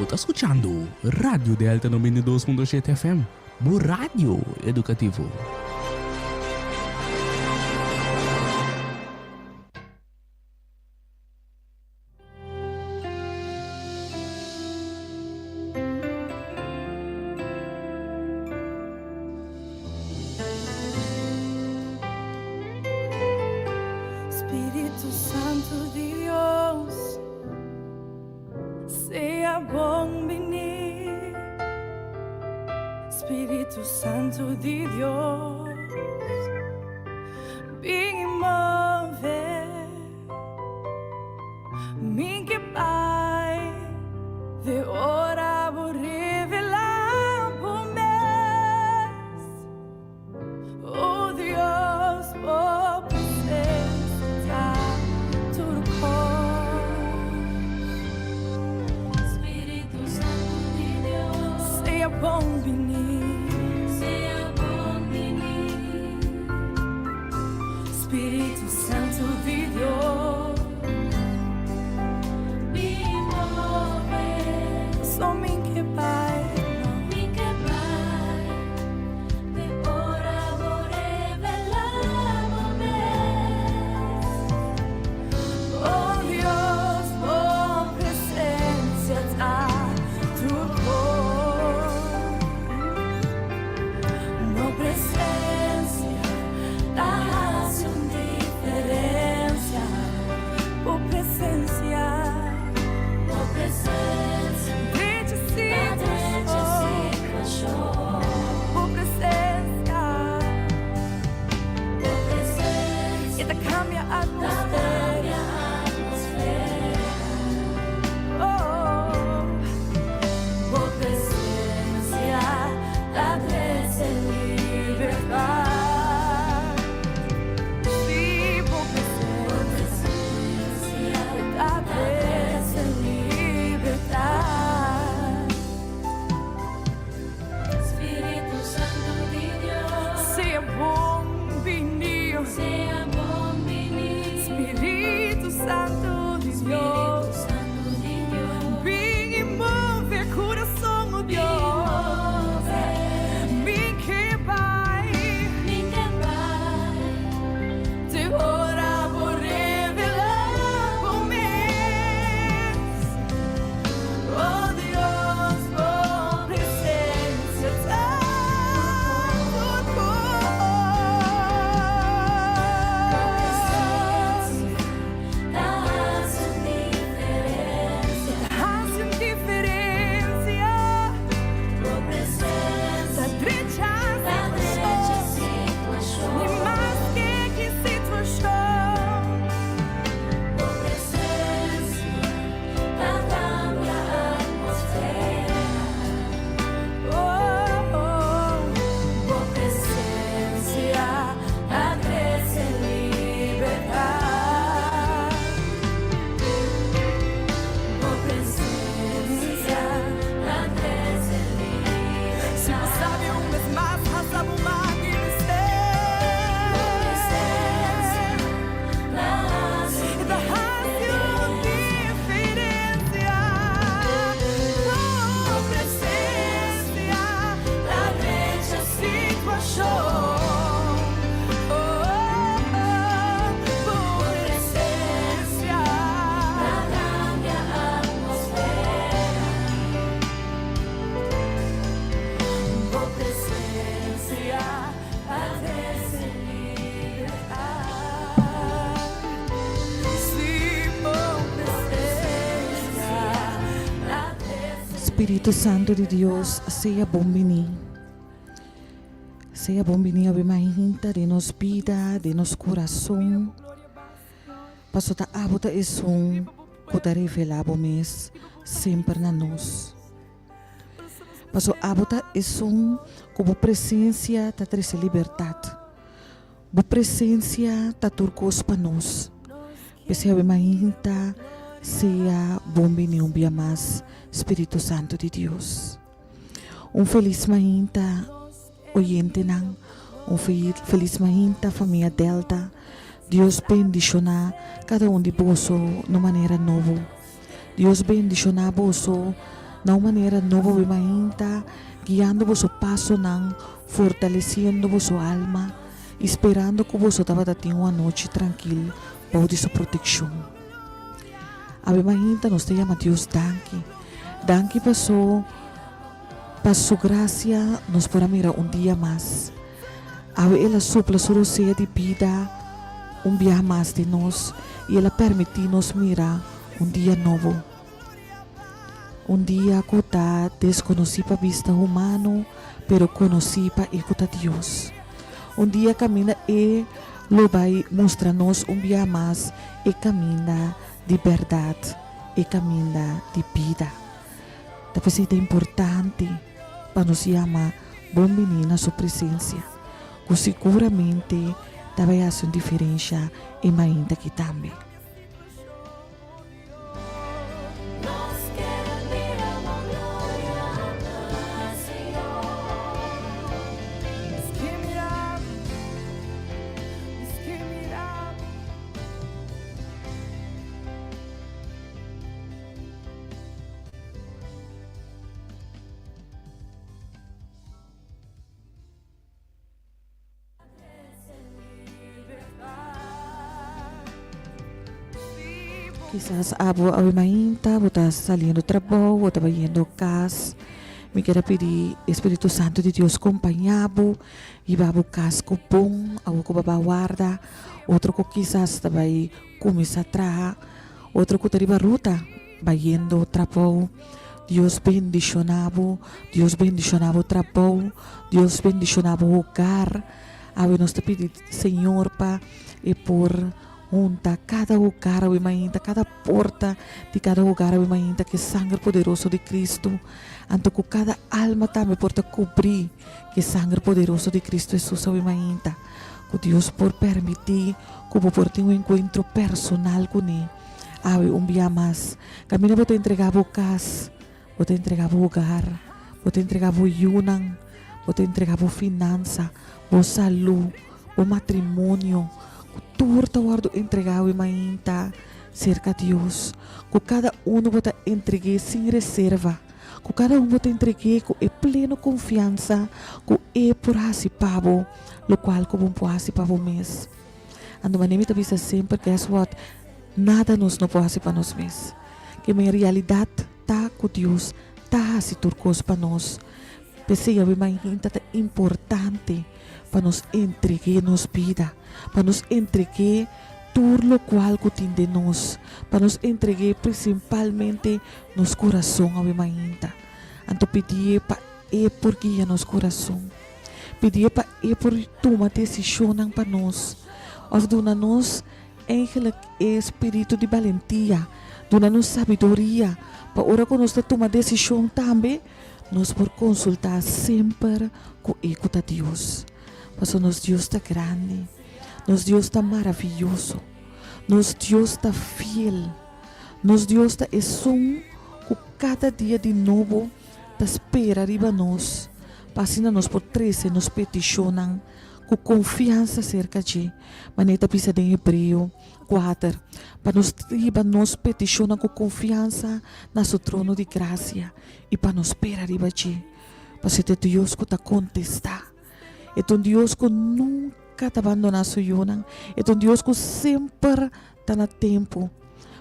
ta skuchando Radio Delta 92.7 FM, bo radio edukativo. Spiritu Santu di Dios, sea bon bini. Spiritu Santu di Dios, bin move. Mi ke bai de ora bo revelá bo mes. O Dios, bo presencia ta tur kos. Spiritu Santu di Dios. Sea bon bini. Sea bon bini. Spiritu Santu di Dios. Bin move. So mi ke bai. Mi ke bai. Te ora bo revelá bo mes. Oh Dios, bo presencia ta tur kos. Bo presencia ta hasi un diferencia. Bo presencia, Bo presencia drecha ta drecha situacion. situacion. Bo presencia, Bo presencia e ta cambia ta atmosfera. cambia atmosfera. Oh, bo presencia ta trece libertad. Sí, bo Bo presencia presencia ta ta trece trece libertad. Spiritu Santu di Dios. Sea bon bini, Sea bon bini. Spiritu Santu di Spiritu Dios. Santu di Dios. Bin y move curason, oh Bin Dios. move. Mi ke bai, Mi ke bai. te ora bo revelá bo mes. Oh Dios, bo presencia ta tur Bo kos. presencia ta hasi un diferencia. Hasi un diferencia. Bo presencia Ta drecha ta drecha situacion. Ni situacion. mas ke ki situacion. Bo presencia ta cambia atmosfera. Oh, Bo presencia ta trece libertad. Bo presencia ta trece Si bo sabi un bes mas, halsa bo man y Bo presencia ta hasi un Ta hasi un diferencia. diferencia. Bo presencia ta drecha situacion. Oh, bo presencia Ta cambia atmosfera. Bo presencia ta trece libertad. Sí, bo presencia Ta trece Spiritu Santu di Dios, sea bon bini. Sea bon bini awe mainta den nos bida, den nos curason. Paso ta abo ta esun cu ta revela bo mes semper na nos. Paso abo ta esun cu bo presencia ta trece libertad. Bo presencia ta tur cos pa nos. P'esei awe mainta sea bon bini un bia mas, Spiritu Santu di Dios. Un felis mainta oyentenan, un felis mainta famia Delta. Dios bendiciona cada un di boso na manera nobo. Dios bendiciona boso. na un manera nobo awe mainta, guiando boso pasonan, fortaleciendo boso alma y sperando cu boso tabata tin un anochi trankil bou di su proteccion. Awe mainta nos ta yama Dios danki. Danki paso pa su gracia nos por a mira un dia mas. Awe el a supla su rosea di bida un biaha mas den nos y el a permiti nos mira un dia nobo. Un dia ku ta deskonosí pa bista humano, pero konosí pa e ku ta Dios. Un dia kaminda E lo bai mustra nos un bia mas e kaminda di bèrdat, e kaminda di bida. Ta p'esei ta importante pa nos yama bon biní na Su presensia, ku siguramente ta bai hasi un diferensha e mainta aki tambe. Kisas abo awe mainta bo ta saliendo trabou, bo ta bayendo kas. Mi kier a pidi e Spiritu Santu di Dios kompañá bo, hiba bo kas ku bon, abo ku bo a warda. Otro ku kisas ta bai kuminsá traha, otro ku ta riba ruta bayendo trabou. Dios bendishoná bo, Dios bendishoná bo trabou, Dios bendishoná bo hogar. Awe nos ta pidi Señor pa e por hunta kada hogar awe mainta, kada porta di kada hogar awe mainta ku e sanger poderoso di Cristo. Anto ku kada alma tambe por ta kubrí ku e sanger poderoso di Cristo Hesus awe mainta. Ku Dios por permití ku bo por tin un enkuentro personal kuné awe un bia mas. Kaminda bo ta entregá bo kas, bo ta entregá bo hogar, bo ta entregá bo yunan, bo ta entregá bo finansa, bo salú, bo matrimonio, ku tur ta wòrdu entregá awe mainta serka Dios. Ku kada unu bo ta entreg'é sin reserva, ku kada un bo ta entreg'é ku e pleno konfiansa ku e por hasi pa bo lokual ku bo por hasi pa bo mes. Anto manera mi ta bisa semper, guess what, nada nos no por hasi pa nos mes. Kema en realidat ta ku Dios ta hasi tur kos pa nos. P'esei awe mainta ta importante pa nos entreg'é nos bida, pa nos entreg'é tur lokual ku tin den nos, pa nos entreg'é prinsipalmente nos kurason awe mainta. Anto pidié pa e por guia nos kurason, pidié pa e por tuma desishonnan pa nos òf duna nos Eigenlijk e spiritu di balentia duna nos sabiduria pa ora ku nos ta tuma desishon tambe nos por konsultá semper ku e ku ta Dios. Pasobra nos Dios ta grandi, nos Dios ta maravioso, nos Dios ta fiel, nos Dios ta esun ku kada dia di nobo ta spera riba nos pa asina nos por trese nos petishonnan ku konfiansa serka dje, manera ta bisa den Hebreo kuater, pa nos hiba nos petishonnan ku konfiansa na su trono di grasia i pa nos spera riba dje. Pasobra e ta Dios ku ta kontestá. E ta un Dios ku nunka ta bandoná su yunan. E ta un Dios ku semper ta na tempu.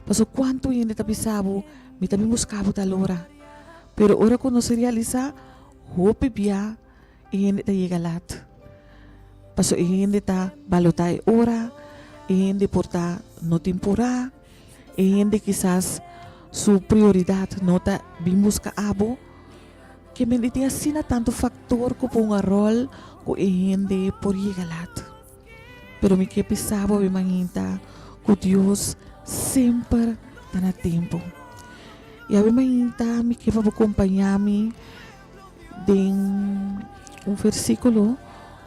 Pasobra kuantu hende ta bisa bo, Mi ta bin buska bo tal ora. Pero ora ku nos realisá, hopi bia E hende ta yega lat. Paso e hende ta balotá e ora, e hende por ta no tin purá, e hende kisas su prioridat no ta bin buska abo. Ke men di tin asina tantu faktor ku por hunga ròl ku e hende por yega lat. Pero mi ke bisa bo awe mainta ku Dios semper ta na tempu. I awe mainta mi ke pa bo kompañá mi Den un versíkulo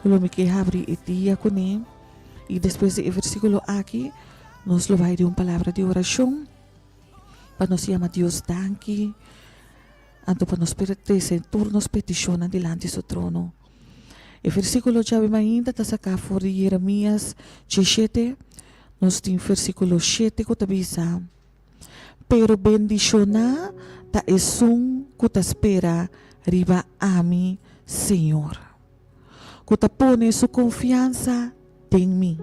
ku lo mi ke habri e dia kuné, i despues di e versíkulo aki nos lo bai den un palabra di orashon pa nos yama Dios danki, anto pa nos por trese tur nos petishonnan dilanti su trono. E versíkulo djawe mainta ta saká for di Jeremias diesshete, nos tin versíkulo shete ku ta bisa, Pero bendishoná ta esun. ku ta spera riba ami, Señor, ku ta pone su konfiansa den mi.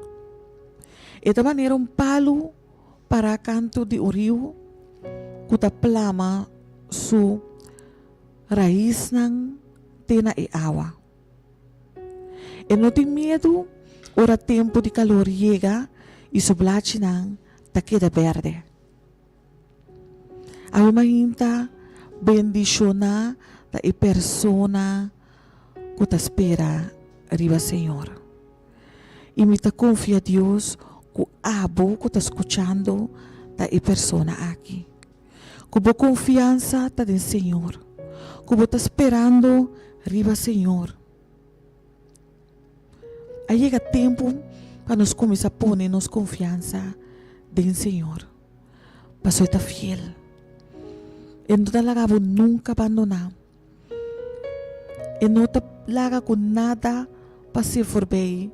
E ta manera un palu pará kantu di un riu ku ta plama su raisnan te na e awa. E no tin miedu ora tempu di kalor yega i su blachinan ta keda bèrdè. Awe mainta bendishoná ta e persona ku ta spera riba Señor. I mi ta konfia Dios ku abo ku ta skuchando ta e persona aki. Ku bo konfiansa ta den Señor. Ku bo ta sperando riba Señor. A yega tempu pa nos kuminsá pone nos konfiansa den Señor, pasobra e ta fiel. E no ta laga bo nunka bandoná. E no ta laga ku nada pas'é forbei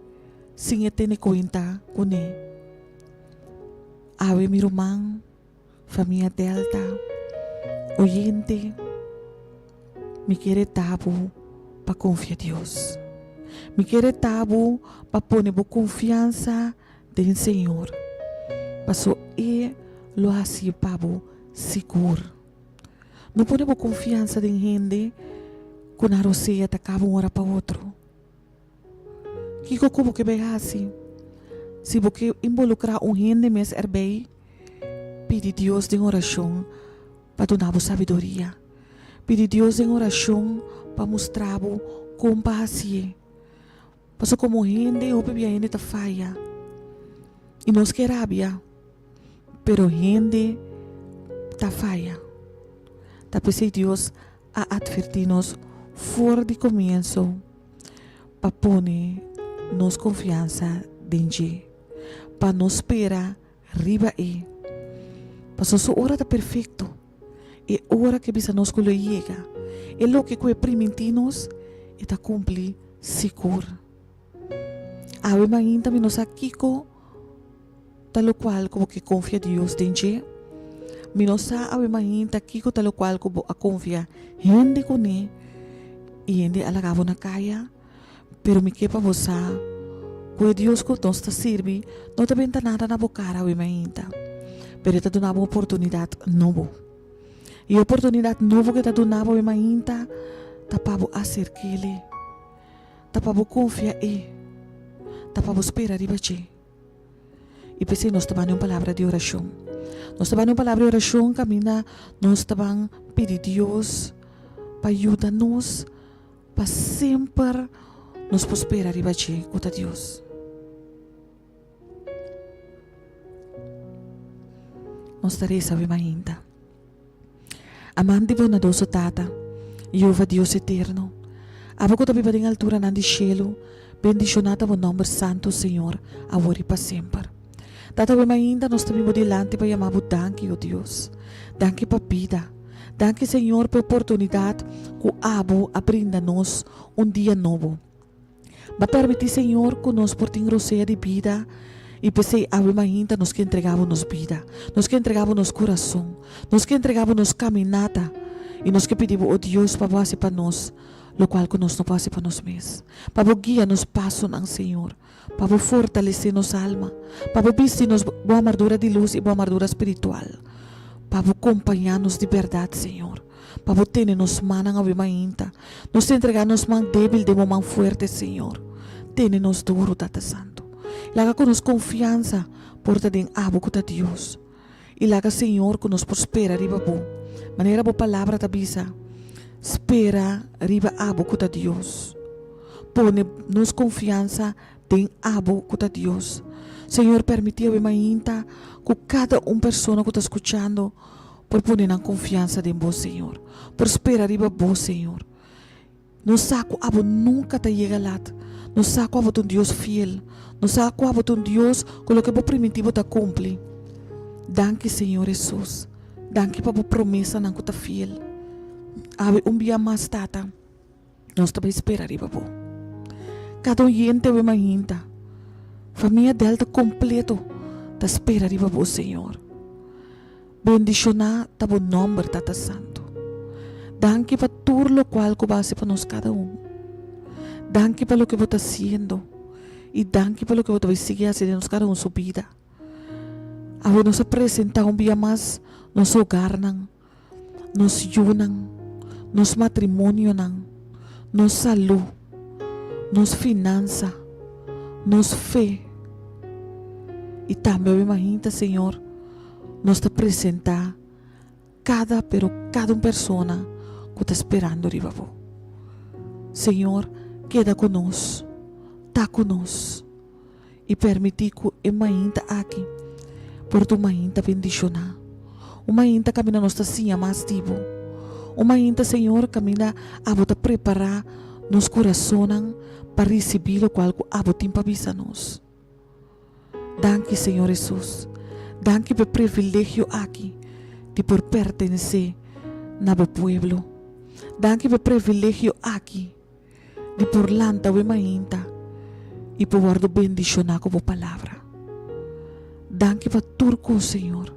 sin e tene kuenta kuné. Awe mi ruman. Famia Delta, oyente, mi kere ta bo pa konfia Dios. Mi kere ta bo pa pone bo konfiansa den Señor, paso E lo hasi pa bo sigur. No pone bo konfiansa den hende ku nan rosea ta kaba un ora pa otro. Kiko ku bo ke bai hasi? Si bo ke involukrá un hende mes erbei, pidi Dios den orashon pa duna bo sabiduria. Pidi Dios den orashon pa mustra bo kon pa hasié. Pasobra komo hende, hopi bia hende ta faya i nos ke rabia, pero hende ta faya. Ta p'esei Dios a atvertí nos for di komienso pa pone nos konfiansa den dje, pa no spera riba e. Pasobra su ora ta perfekto, e ora ku e bisa nos ku lo e yega, e loke ku e primintí nos, e ta kumpli sigur. Awe mainta mi no sa kiko ta lokual ku bo ke konfia Dios den dje. Mi no sa awe mainta kiko ta lokual ku bo a konfia hende kuné i hende a laga bo na kaya, pero mi ke pa bo sa ku e Dios ku nos ta sirbi no ta benta nada na bo kara awe mainta, pero e ta duna bo un oportunidat nobo. I e oportunidat nobo ku e ta duna bo awe mainta ta pa bo aserk'el. Ta pa bo konfia e. Ta pa bo spera riba dje. I p'esei nos ta bani un palabra di orashon. Nos ta bani un palabra di orashon kaminda nos ta ban pidi Dios pa yuda nos pa semper nos por spera riba dje ku ta Dios. Nos ta resa awe mainta. Amante bondadoso Tata, Jehova Dios eterno, abo ku ta biba den alturanan di shelu, bendishoná ta bo nòmber santu, Señor, awor i pa semper. Tata, awe mainta nos ta bin bo dilanti pa yama bo danki, o Dios. Danki pa bida. Danki, Señor, pa e oportunidat ku abo a brinda nos un dia nobo. Ba permití, Señor, ku nos por tin rosea di bida, i p'esei awe mainta nos ke entregá Bo nos bida, nos ke entregá Bo nos kurason, nos ke entregá Bo nos kaminata, i nos ke pidi Bo, o Dios, pa Bo hasi pa nos lokual ku nos no por hasi pa nos mes. Pa Bo guia nos pasonan, Señor, pa Bo fortalesé nos alma, pa Bo bisti nos Bo amardura di lus i Bo amardura spiritual, pa Bo kompañá nos di bèrdat, Señor. Pa bo tene nos mannan awe mainta. Nos ta entrega nos man debil den bo man fuerte, Señor. Tene nos duru, Tata Santu. Laga ku nos konfiansa por ta den abo ku ta Dios. I laga, Señor, ku nos por spera riba bo, manera bo Palabra ta bisa, Spera riba abo ku ta Dios. Pone nos konfiansa den abo ku ta Dios. Señor, permití awe mainta ku kada un persona ku ta skuchando por pone nan konfiansa den Bo, Señor, por spera riba Bo, Señor. Nos sa ku abo nunka ta yega lat. Nos sa ku abo ta un Dios fiel. Nos sa ku abo ta un Dios ku loke Bo primintí Bo ta kumpli. Danki, Señor Hesus. Danki pa Bo promesanan ku ta fiel. Awe un bia mas, Tata. Nos ta bai spera riba bo. Kada oyente awe mainta, famia Delta kompleto ta spera riba bo, Señor. Bendishoná ta bo nòmber, Tata Santu. Danki pa tur lokual ku bo a hasi pa nos kada un. Danki pa loke bo ta hasiendo i danki pa loke bo ta bai sigui hasi den nos kada un su bida. Awe nos a presentá un bia mas nos hogarnan, nos yunan, nos matrimonionan, nos salú, nos finansa, nos fe. I tambe awe mainta, Señor, nos ta presentá kada pero kada un persona ku ta sperando riba bo. Señor, keda ku nos, ta ku nos. I permití ku e mainta aki por ta un mainta bendishoná, un mainta kaminda nos ta siña mas di bo, un mainta, Señor, kaminda abo ta prepará nos kurasonnan pa risibí lokual ku abo tin pa bisa nos. Danki, Señor Hesus. Danki pa e privilegio aki di por pertenesé na bo pueblo. Danki pa e privilegio aki. Di por lanta awe mainta i por wòrdu bendishoná ku bo palabra. Danki pa tur kos, Señor,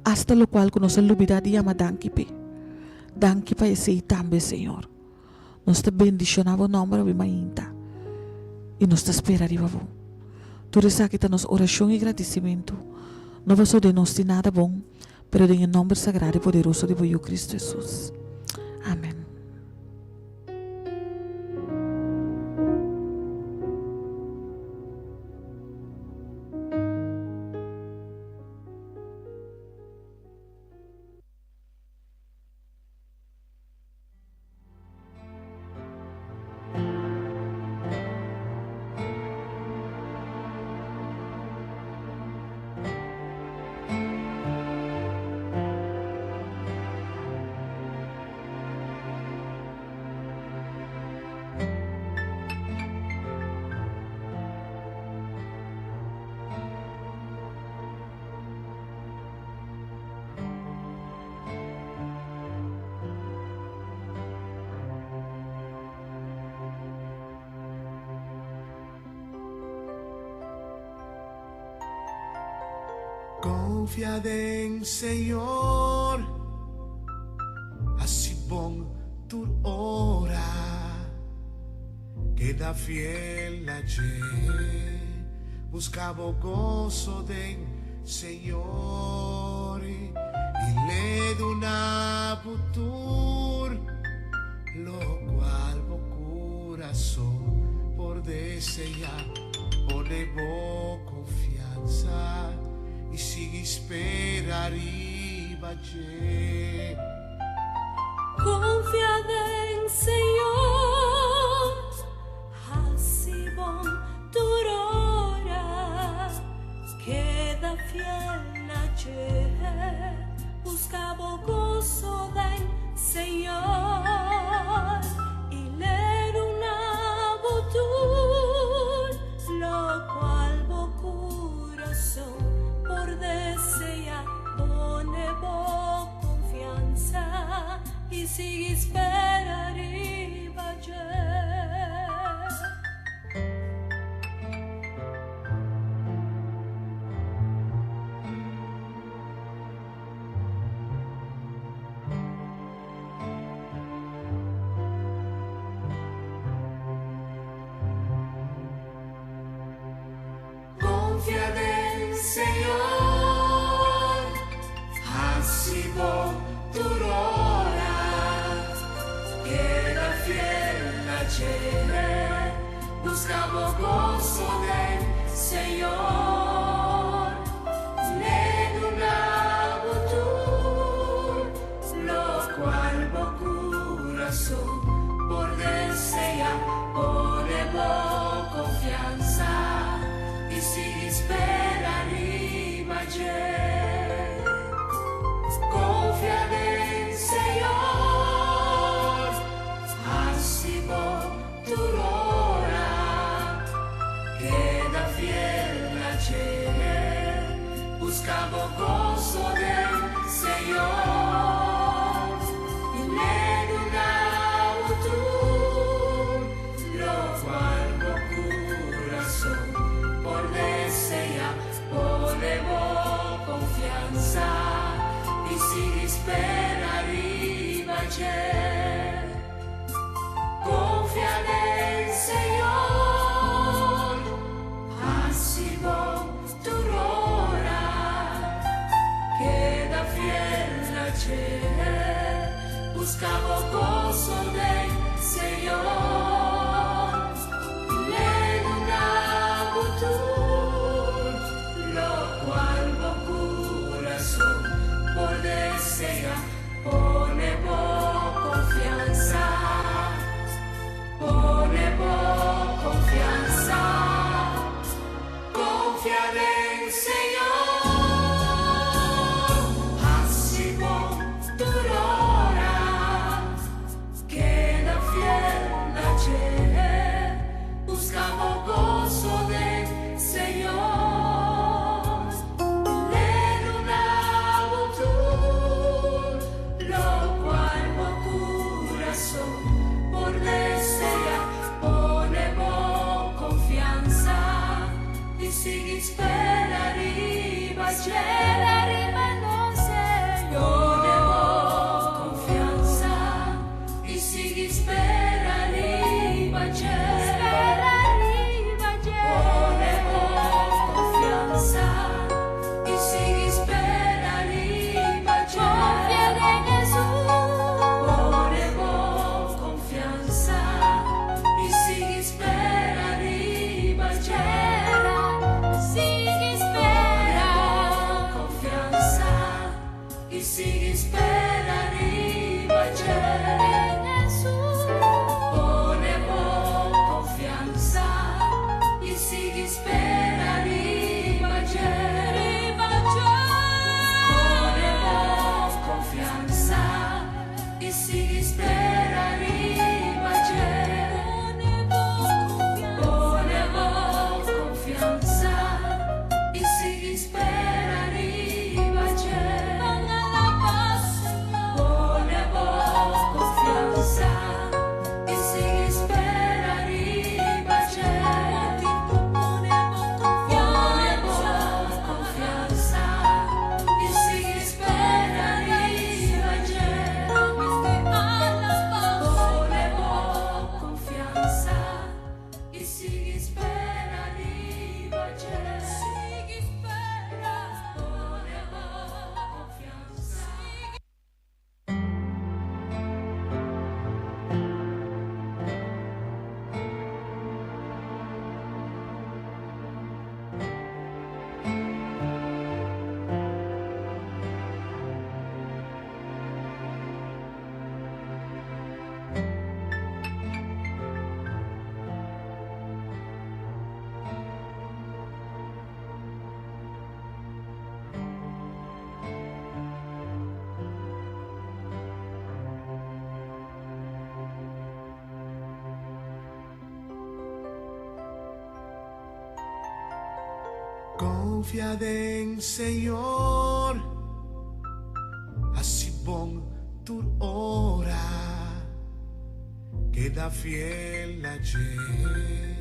asta lokual ku nos a lubidá di yama danki p'e. Danki pa esei tambe, Señor. Nos ta bendishoná bo nòmber awe mainta i nos ta spera riba bo. Tur esaki ta nos orashon i gradisimentu, no pasobra den nos tin nada bon, pero den e nòmber sagrado i poderoso di bo Yu Kristu Hesus. Amen. Confia den Señor, haci bon tur ora, keda fiel na dje, busca bo goso den Señor, i l'e duna bo tur locual bo curason por desea. Pone bo confiansa i sigui spera riba dje. Confia den Señor, haci bon tur ora, keda fiel na dje, busca bo goso den Señor, i l'e duna bo tur locual bo curason por desea. Pone bo confiansa i sigui spera riba dje. Confia den Señor, haci bo tur ora, keda fiel na dje, busca bo goso den Señor, l'e duna bo tur locual bo curason por desea. Pone bo confiansa y sigui spera riba dje. Confia den Señor, haci bo tur ora, keda fiel na dje, busca bo goso den Señor, i l'e duna bo tur locual bo curason por desea. Pone bo confiansa i sigui spera riba dje. Busca bo goso den Señor. L'e duna bo tur locual bo curason por desea. Pone bo confiansa, pone bo confiansa. Confia den Señor, haci bon tur ora, keda fiel na dje, busca bo goso den Señor. L'e duna bo tur locual bo curason por desea, pone bo confiansa y sigui spera riba dje. Riba nos Señor. Pone bo confiansa y sigui spera riba dje. Spera riba dje. Pone bo confiansa y sigui spera riba dje. Confia den Jesus. Pone bo confiansa y sigui spera riba dje. Sigui spera. Confiansa y sigui spera riba dje. Den Jesus. Pone bo confiansa y sigui spera riba dje. Riba dje. Pone bo confiansa y sigui spera riba dje. Pone bo confiansa. Pone bo confiansa y sigui spera riba dje. Ban alaba Señor. Pone bo confiansa y sigui spera riba dje. Pone bo Pone bo confiansa. confiansa y sigui spera riba dje. Alaba Pone bo confiansa y sigui spera riba dje. Sigui spera. Pone bo confiansa. Confia den Señor, haci bon tur ora, keda fiel na dje,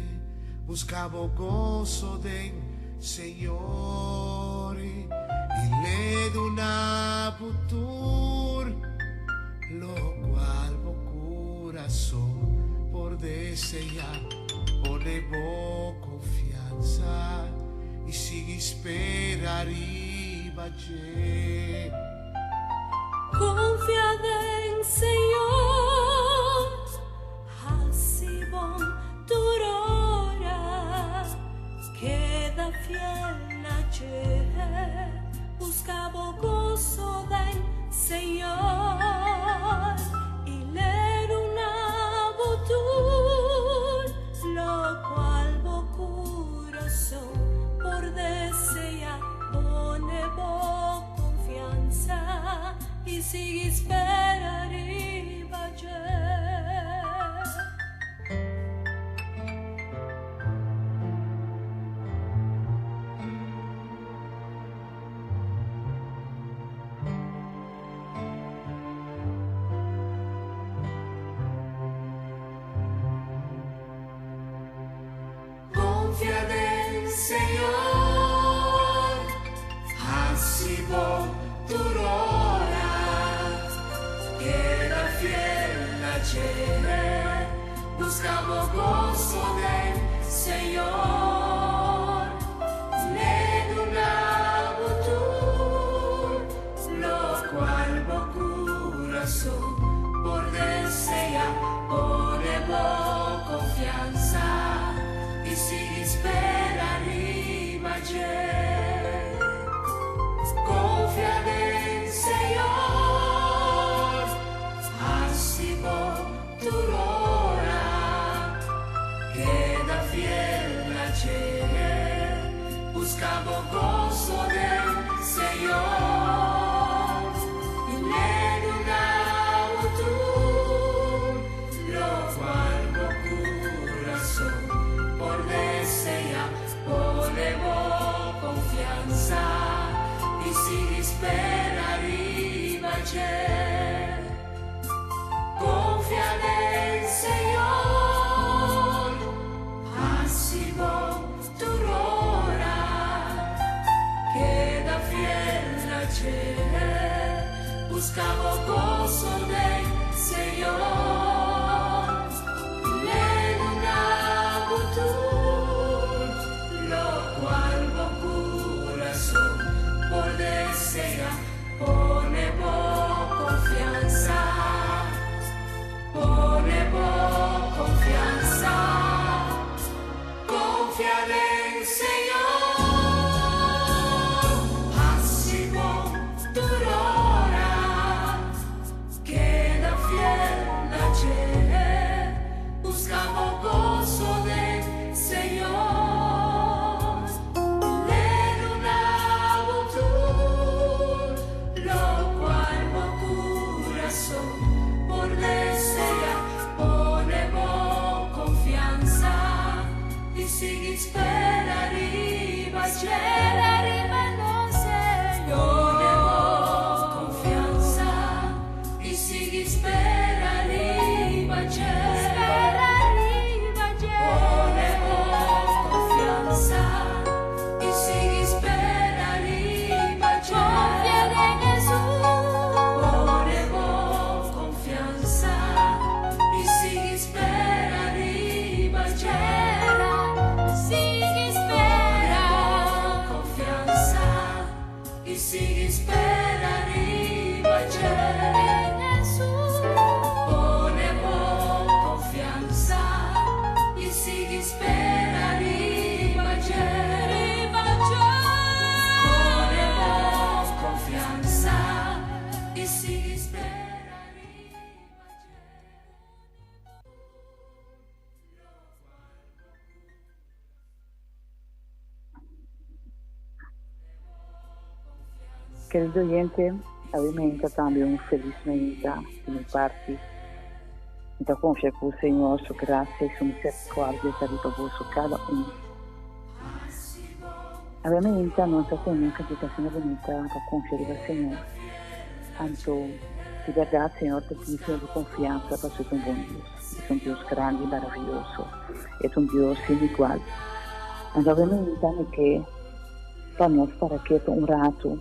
busca bo goso den Señor, y l'e duna bo tur locual bo curason por desea, pone bo confiansa y sigui spera riba dje. Confia den Señor, haci bon tur ora, keda fiel na dje, busca bo goso den Señor, y l'e duna bo tur locual bo curason por desea, pone bo confiansa y sigui spera riba dje. Confia den Señor, haci bon tur ora, keda Busca bo goso den Señor i l'e duna bo tur locual bo curason por desea. Pone bo confiansa i sigui spera riba dje. Confia den Señor, haci bon tur ora, keda fiel na dje, busca bo goso den Señor, l'e duna bo tur locual bo curason por desea. Pone bo confiansa, pone bo confiansa, confia den Señor, haci bon tur ora, keda fiel na dje, busca bo goso den Señor, l'e duna bo tur locual bo curason por desea. Pone bo confiansa y sigui spera riba dje. Spera riba nos Señor. Pone bo confiansa y sigui spera riba dje. Spera riba dje. Pone bo confiansa y sigui spera riba dje. Confia den Jesus. Pone bo confiansa y sigui spera riba dje. Sigui spera. Pone bo confiansa y sigui spera riba dje. Jesus. Pone bo confiansa y sigui spera riba dje. Riba dje. Pone bo confiansa y sigui spera riba dje. Kerido oyente, awe meinta tambe un felis meinta di mi parti. Mi ta konfia ku Señor su grasia i su misericordia ta riba boso kada un. Awe meinta nos a tene un kantika asina bunita pa konfia riba Señor. Anto, di bèrdat Señor ta digno di konfiansa pasobra e ta un bon Dios. E ta un Dios grandi i maravioso. E ta un Dios sin igual. Anto awe meinta mi ke pa nos para ketu un ratu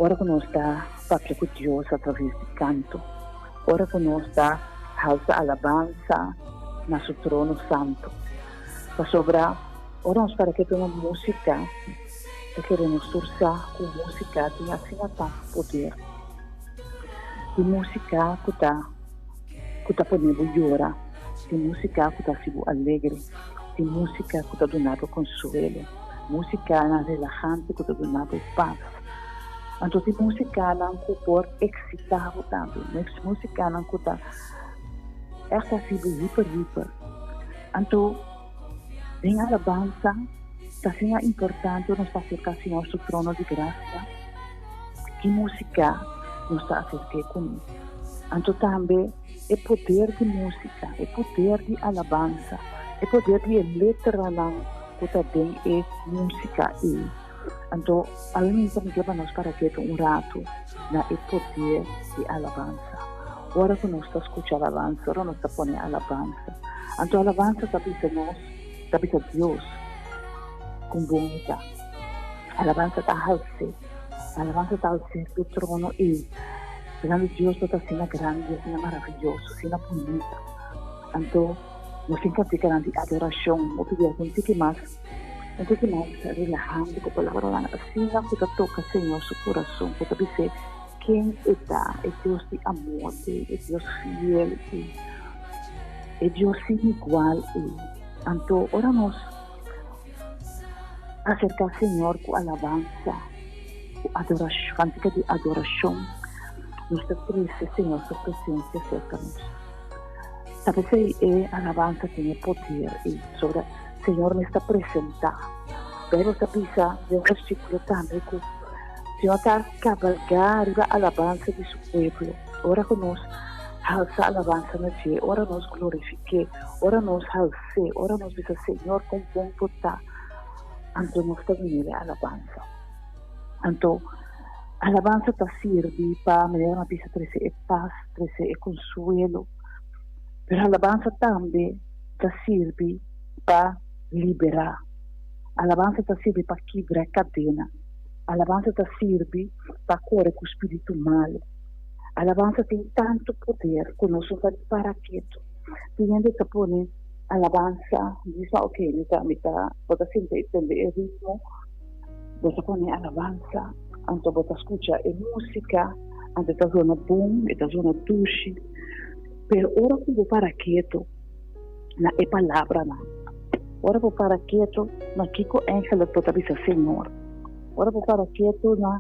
ora ku nos ta papia ku Dios atraves di kanto, ora ku nos ta halsa alabansa na su trono santu. Pasobra ora nos para ketu na músika, ta kere nos tur sa ku músika tin asina tantu poder. Tin músika ku ta ku ta pone bo yora, tin músika ku ta hasi bo alegre. Tin músika ku ta duna bo konsuelo, músikanan relahante ku ta duna bo pas. Anto tin músikanan ku por eksitá bo tambe, músikanan ku ta ègt hasi bo hiper hiper. Anto den alabansa ta asina importante ora nos ta aserká Señor su trono di grasia, ki músika nos ta aserk'é kuné. Anto tambe. E poder di músika, e poder di alabansa, e poder di e letranan ku ta den e músika ei. Anto, awe mi ta mira pa nos para ketu un ratu na e poder di alabansa. Ora ku nos ta skucha alabansa, ora nos ta pone alabansa, anto alabansa ta bisa nos, ta bisa Dios kon bon e ta. Alabansa ta hals'é, alabansa ta hals'é su trono ei. Grandi Dios bo ta asina grandi, asina maraviyoso, asina bunita. Anto nos tin kantikanan di adorashon hopi bia un tiki mas, un tiki mas relahante ku palabranan asina ku ta toka Señor su kurason, ku ta bis'é ken e ta, e Dios di amor ei, e Dios fiel ei, e Dios sin igual ei. Anto ora nos aserká Señor ku alabansa, Ku adorashon, kantika di adorashon, nos ta trese Señor su presensia serka nos. Ta p'esei e alabansa tin e poder ei, pasobra Señor mes ta presentá. Beibel ta bisa den un versíkulo tambe ku Señor ta kabalgá riba alabansa di su pueblo. Ora ku nos halsa alabansa na dje, ora nos glorifik'é, ora nos hals'é, ora nos bisa Señor kon bon bo ta, anto nos ta dun'é alabansa. Anto alabansa ta sirbi pa manera mi a bisa trese e pas, trese e konsuelo, pero alabansa tambe ta sirbi pa liberá. Alabansa ta sirbi pa kibra kadena. Alabansa ta sirbi pa kore ku spiritu malu. Alabansa tin tantu poder ku nos no ta para ketu. Tin hende ta pone alabansa, bisa ok, mi ta, mi ta, bo ta sinti i tende e ritmo, bo ta pone alabansa, anto bo ta skucha e músika, anto e ta zona bon, e ta zona dushi. Pero ora ku bo para ketu na e palabranan, ora bo para ketu na kiko eigenlijk bo ta bisa Señor, ora bo para ketu na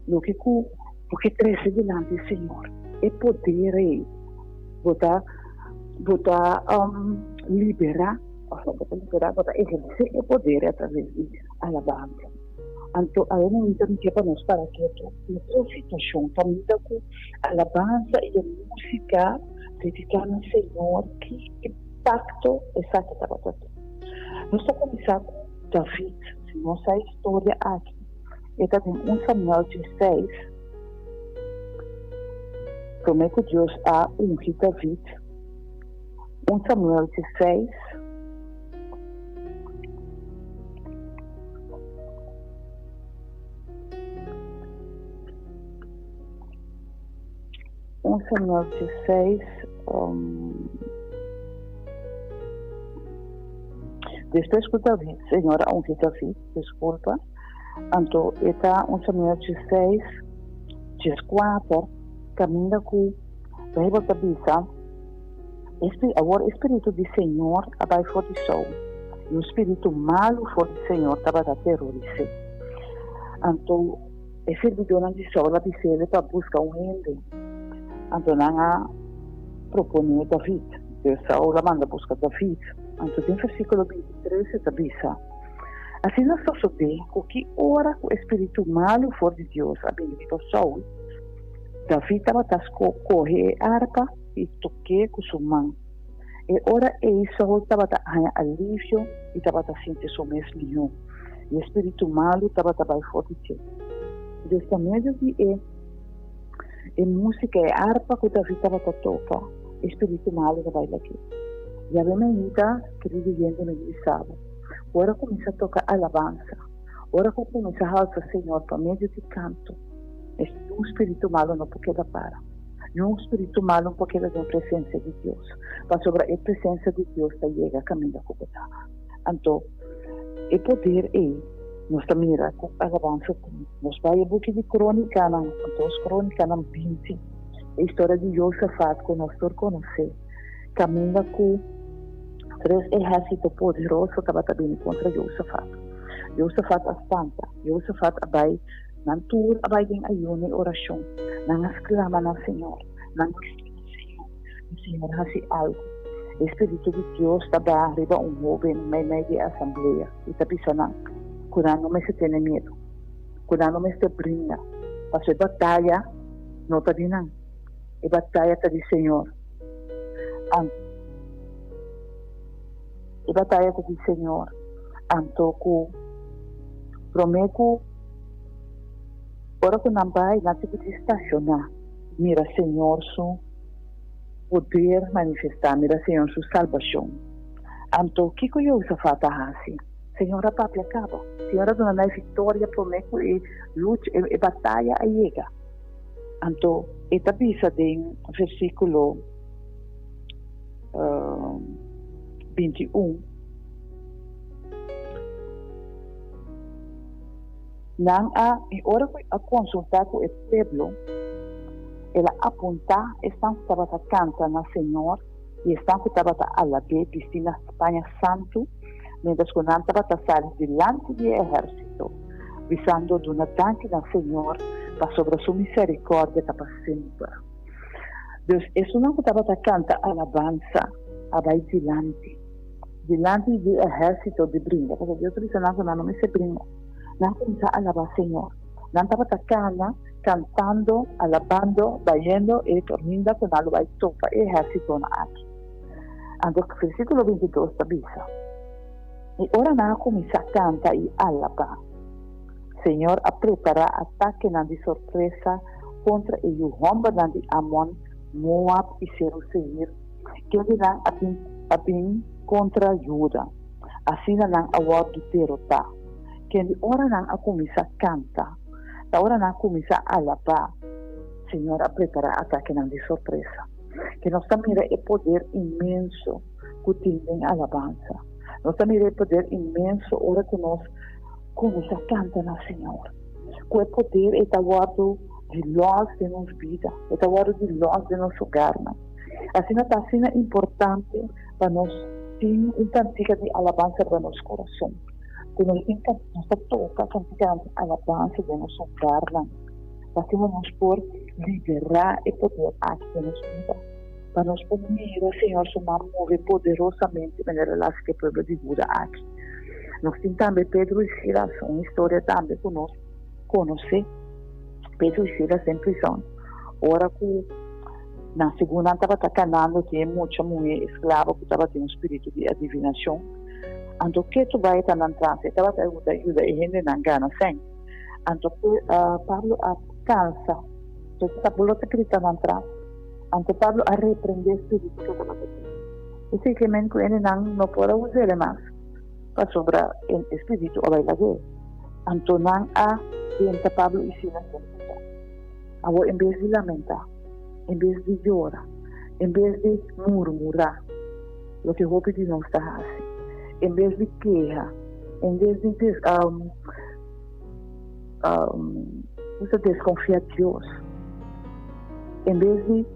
loke ku bo ke trese dilanti Señor, e poder ei bo ta bo ta liberá, òf no bo ta liberá, bo ta ehersé e poder atraves di alabansa. Anto awe momento mi ke pa nos para ketu na tur situashon kaminda ku alabansa i e músika dediká na Señor ki impakto esaki tabata tin. Nos ta kuminsá ku David, si nos sa e historia aki e ta den un Samuel diesseis promé ku Dios a ungi David, un Samuel diesseis. Un Samuel 16, um, despues ku David, Señor a ungi David, disculpa, anto e ta un Samuel 16, 14, kaminda ku Bijbel ta bisa, Awor e spiritu di Señor a bai for di Saul, i un spiritu malu for di Señor tabata teroris'é. Anto e sirbidónan di Saul a bis'é pa buska un hende. Anto nan a proponé David. Entonces Saul a manda buska David. Anto den versíkulo bintitres e ta bisa, Asina sosodé ku ki ora ku e spiritu malu for di Dios a bini riba Saul, David tabata kohe e arpa i tok'é ku su man. E ora ei Saul tabata haña alivio i tabata sinti su mes mihó, i e spiritu malu tabata bai for di dje. Dus pa medio di e e músika, e arpa ku David tabata toka, e spiritu malu ta bai lag'é. Yabé mainta, kerido yende, mi di bisa bo, ora kuminsá toka alabansa, ora ku kuminsá halsa Señor pa medio di kanto, un spiritu malu no por keda para. Niun spiritu malu no por keda den presensia di Dios, pasobra e presensia di Dios ta yega kaminda ku bo ta. Anto, e poder ei nos ta mira ku alabansa tin. Nos bai e buki di Krónikanan, dos Krónikanan 20, e historia di Josafat ku nos tur konosé, kaminda ku tres ehérsito poderoso tabata bini kontra Josafat. Josafat a spanta, Josafat a bai Nan tur a bai den ayuno i orashon. Nan a sklama na Señor. Nan a sklama, Señor, mi Señor, hasi algu. E Spiritu di Dios ta baha riba un hóben meimei di e asamblea i ta bisa nan ku nan no mester tene miedu, ku nan no mester bringa, pasobra e bataya no ta di nan, e bataya ta di Señor. E bataya ta di Señor. Anto ku promé ku. Ora ku nan bai, nan tin ku di stashoná, mira Señor su poder manifestá, mira Señor su salbashon. Anto, kiko Josafat a hasi? Señor a papia kaba. Señor a duna nan e viktoria promé ku e lucha, e bataya a yega. Anto, e ta bisa den versíkulo 21. Nan a, i ora ku a konsultá ku e pueblo, el a apuntá esnan ku tabata kanta na Señor i esnan ku tabata alab'é bistí na paña santu, miéntras ku nan tabata sali dilanti di e ehérsito, bisando, Duna danki na Señor, pasobra su miserikòrdia ta pa semper. Dus, esunnan ku tabata kanta alabansa a bai dilanti. Dilanti di ehérsito di bringa, pasobra Dios a bisa nan ku nan no mester bringa. Nan a kuminsá alabá Señor. Nan tabata kana, kantando, alabando, bayendo e kaminda ku nan lo bai topa e ehérsitonan aki. Anto versíkulo 22 ta bisa, I ora nan a kuminsá kanta i alabá, Señor a prepará atakenan di sorpresa kontra e yu hòmbernan di Amon, Moab i Seru Seir, kendenan a bin a bin kontra Juda. Asina nan a wòrdu derotá. Kende ora nan a kuminsá kanta, ta ora nan a kuminsá alabá, Señor a prepará atakenan di sorpresa. Ke nos ta mira e poder inmenso ku tin den alabansa. Nos ta mira e poder inmenso ora ku nos kuminsá kanta na Señor. Ku e poder ei ta wòrdu di lòs den nos bida, e ta wòrdu di lòs den nos hogarnan. Asina ta asina importante pa nos tin un kantika di alabansa riba nos kurason. Ku nos tin nos ta toka kantikanan di alabansa den nos hogarnan, pa asina nos por liberá e poder aki den nos bida, pa nos por mira Señor su man move poderosamente manera el a hasi ku e pueblo di Huda aki. Nos tin tambe Pedro i Silas, un historia tambe ku nos konosé. Pedro i Silas den prison, ora ku nan segun nan tabata kanando tin e mucha muhé esklabo ku tabatin un spiritu di adivinashon. Anto ke tu bai ta nan tras? E tabata yuda yuda e hendenan gana sèn. Anto Pablo a kansa, Pablo ta grita nan tras. Anto Pablo a reprendé e spiritu ku tabata tin. Esei ke men ku hendenan no por a us'é mas, pasobra e spiritu a bai lag'é. Anto nan a benta Pablo i Silas den prizòn. Awor en bes di lamentá, en bes di yora, en bes di murmurá, loke hopi di nos ta hasi, en bes di keha, en bes di deskonfiá Dios, en bes di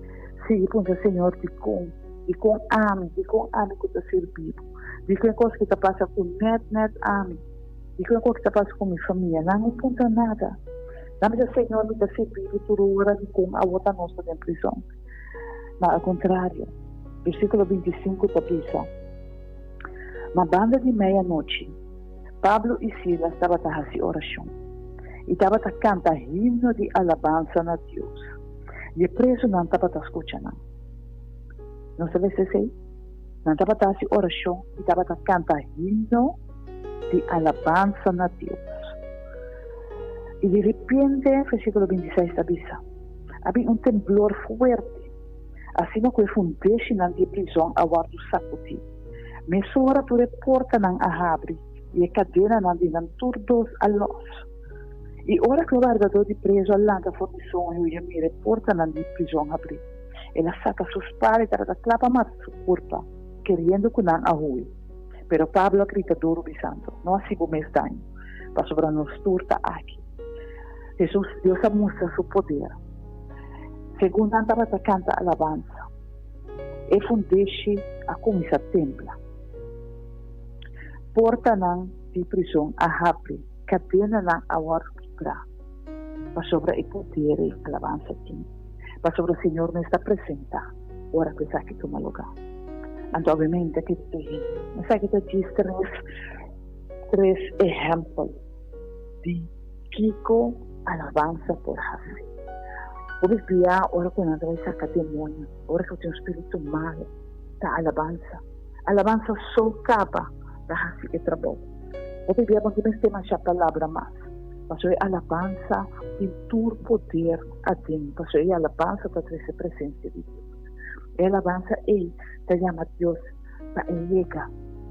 sigui puntra Señor dikon, dikon ami, dikon ami ku ta sirbi bo, dikon e kos ki ta pasa ku nèt nèt ami. Dikon ku ta pasa ku mi famia? Nan no puntra nada. Nan bisa, Señor, mi ta sirbi bo tur ora, dikon awor ta nos ta den prizon? Ma al kontrario, versíkulo 25 ta bisa, Ma banda di meianochi, Pablo i Silas tabata hasi orashon i tabata kanta himno di alabansa na Dios, i e prezunan tabata skucha nan. Nos ta lesa esei? Nan tabata hasi orashon i tabata kanta himno di alabansa na Dios. I di repente, versíkulo 26 ta bisa, a bin un temblor fuerte, asina ku e fundeshinan di e prizòn a wòrdu sakudí. Mesora tur e portanan a habri i e kadenanan di nan tur dos a lòs. I ora ku e wardadó di prezu a lanta for di soño i a mira e portanan di prizòn habrí, el a saka su spada i tabata kla pa mata su kurpa, keriendo ku nan a hui. Pero Pablo a grita duru bisando, No hasi bo mes daño, pasobra nos tur ta aki. Hesus, Dios a mustra su poder. Segun nan tabata kanta alabansa, e fundeshi a kuminsá tembla. Portanan di prizon a habri, kadenanan a wòrdu kibrá, pasobra e poder ei alabansa tin, pasobra Señor mes ta presentá ora ku esaki tuma lugá. Anto obviamente aki ta hende. Esaki ta djis tres tres ehèmpel di kiko alabansa por hasi. Hopi bia ora ku nan ta bai saka demoño, ora ku tin un spiritu malo, ta alabansa. Alabansa so kaba ta hasi e trabou. Hopi bia bo no tin mester masha palabra mas, pasobra e alabansa tin tur poder aden, pasobra e alabansa ta trese presensia di Dios. E alabansa ei ta yama Dios pa e yega.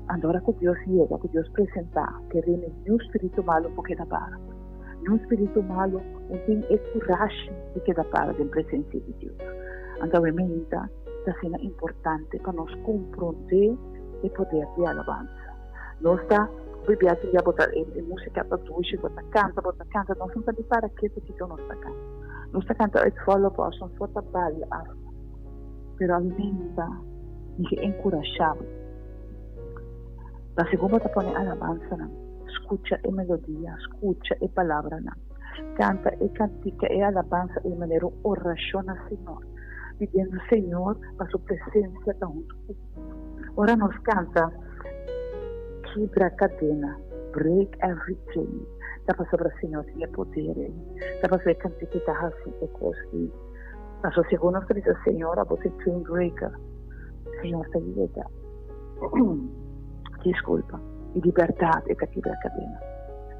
Anto ora ku Dios yega, ku Dios presentá, kereme niun spiritu malu por keda para. Niun spiritu malu no tin e kurashi di keda para den presensia di Dios. Anto awe meinta ta asina importante pa nos komprondé e poder di alabansa. Nos ta bibia tin dia bo ta e músika ta dushi, bo ta kanta, bo ta kanta, nos no ta ni para ketu kiko nos ta kanta. Nos ta kanta uit volle borst, nos por ta balia asta. Pero alimenta mi ke enkurashá bo. Pa segun bo ta pone alabansanan, skucha e melodia, skucha e palabranan. Kanta e kantika, e alabansa ei manera un orashon na Señor, pidiendo Señor pa su presensia ta huntu ku bo. Ora nos kanta. Kibra kadena, break every chain. Ta pasobra Señor tin e poder ei. Ta pasobra e kantika ta hasi e kos ei. Pasobra segun nos ta bisa Señor abo ta e chain breaker. Señor ta yega. Disculpa. I di bèrdat e ta kibra kadena.